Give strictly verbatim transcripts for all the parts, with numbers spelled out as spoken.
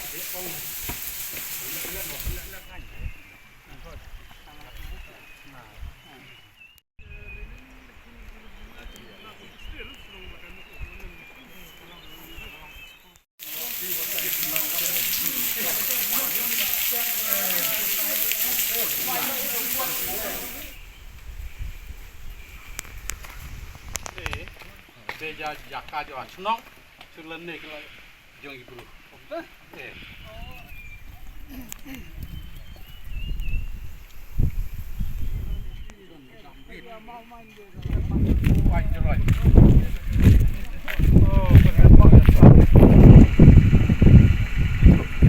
Te ja jaka jo shnong, shu lane ki la jong ki bru. Ngi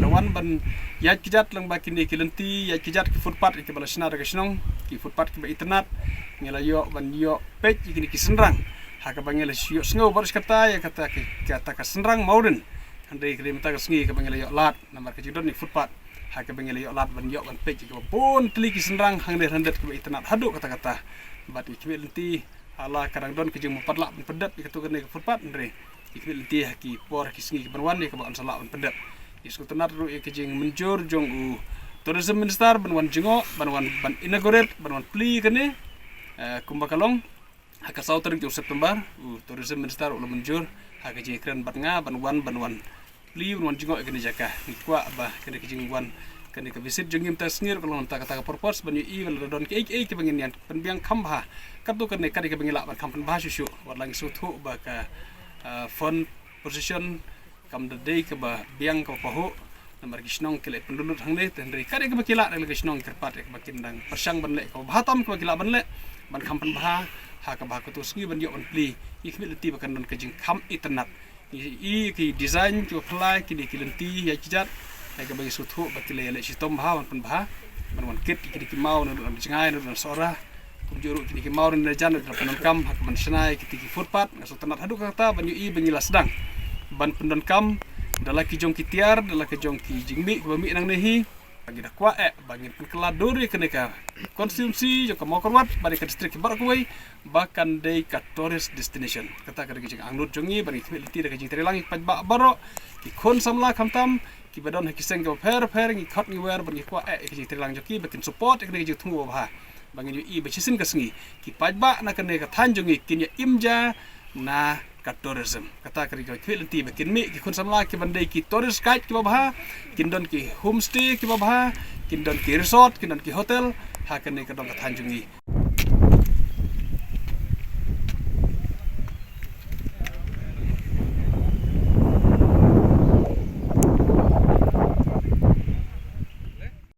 la wan ban ïaid kjat lang ba kine ki lynti ïaid kjat ki footpath kiba la shna da ka shnong, ki footpath kiba itynnad. Ngi la ïoh ban ïoh peit ïa kine ki synrang ha kaba ngi la ïoh sngew baroh shi katta ïa kata ka, kata ka synrang Mawrin. Hynrei ka dei mynta ka sngi kaba ngi la ïoh lad namar ka jingdon ïa ki footpath ha kaba ngi la ïoh lad ban ïoh ban peit ïa kiba bun tylli ki synrang hangne hyndet kiba itynnad haduh katta katta. Bad ïa ki khmih lynti hala ka dang don ka jingmyntoi lah ban pyndep ïa kato kane ka footpath, hynrei ïa ki khmih lynti ha ki por ha ki sngi kiban wan ïa kaba yn sa lah ban pyndep. Ïa sngewtynnad ruh ïa ka jingmynjur jong u Tourism Minister ban wan jngoh, ban wan ban inaugurate, ban wan plie ïa kane, eh, kumba ka long ha ka saw tarik jong September, u Tourism Minister u la mynjur ha ka jingkren bad nga ban wan, ban wan plie, ban wan jngoh ïa kane ka jaka. Ngi kwah ba kane ka jingwan, kane ka visit jong ngi mynta ka sngi ruh ka long na kata ka purpose ban ïohi ba lada don kiei kiei kiba ngin ïa pynbiang kham bha, katto katne kat kaba ngi lah ban kham pynbha shuh shuh. Wat la ngi sngewthuh ba ka, ah, fund position kam da dei kaba biang kaba pahuh namar ki shnong ki la pynlut lut hangne, te hynrei kat kaba ki lah, da la ki shnong kyrpad ïa kaba kin dang pyrshang ban leh kaba bha tam kaba ki lah ban leh, ban kham pynbha ha kaba ha kato ka sngi ban ïoh ban plie. Ngi khmih lynti ba kan don ka jingkham itynnad. Ngi ïohi ki design kiba phylla, kine ki lynti ïaid kjat, ha kaba ngi sngewthuh ba ki la ïaleh shitom bha ban pynbha, ban wan kit ïa kine ki maw naduh na jngai, naduh na sohra. Kumjuh ruh kine ki maw naduh na jan, naduh na pyndonkam ha kaban shna ïa kiti ki footpath. Nga sngewtynnad haduh katta ban ïohi ba ngi la sdang ban pyndonkam da la ki jong ki tiar, da la ki jong ki jingmih kiba mih nangne hi. Ba ngi da kwah eh ba ngin pynkylla dur ïa kane ka constituency jong ka Mawkyrwat bad ïa ka district baroh kawei ba kan dei ka tourist destination. Kata ka dei ka jingangnud jong ngi, ba ngi khmih lynti da ka jingtreilang ïa ki paidbah baroh, ki khun samla khamtam kiba don ha ki seng kiba pher pher, ngi khot ngi wer, ba ngi kwah eh ïa ka jingtreilang jong ki ba kin support ïa kane ka jingthmu ba bha. Ba ngin ïohi ba shisien ka sngi ki paidbah na kane ka thaiñ jong ngi kin ïa im ja na ka tourism. Kata ka dei ka khmih lynti ba kin mih ki khun samla kiban dei ki tourist guide kiba bha, kin don ki homestay kiba bha, kin don ki resort, kin don ki hotel ha kane ka dong ka thaiñ jong ngi.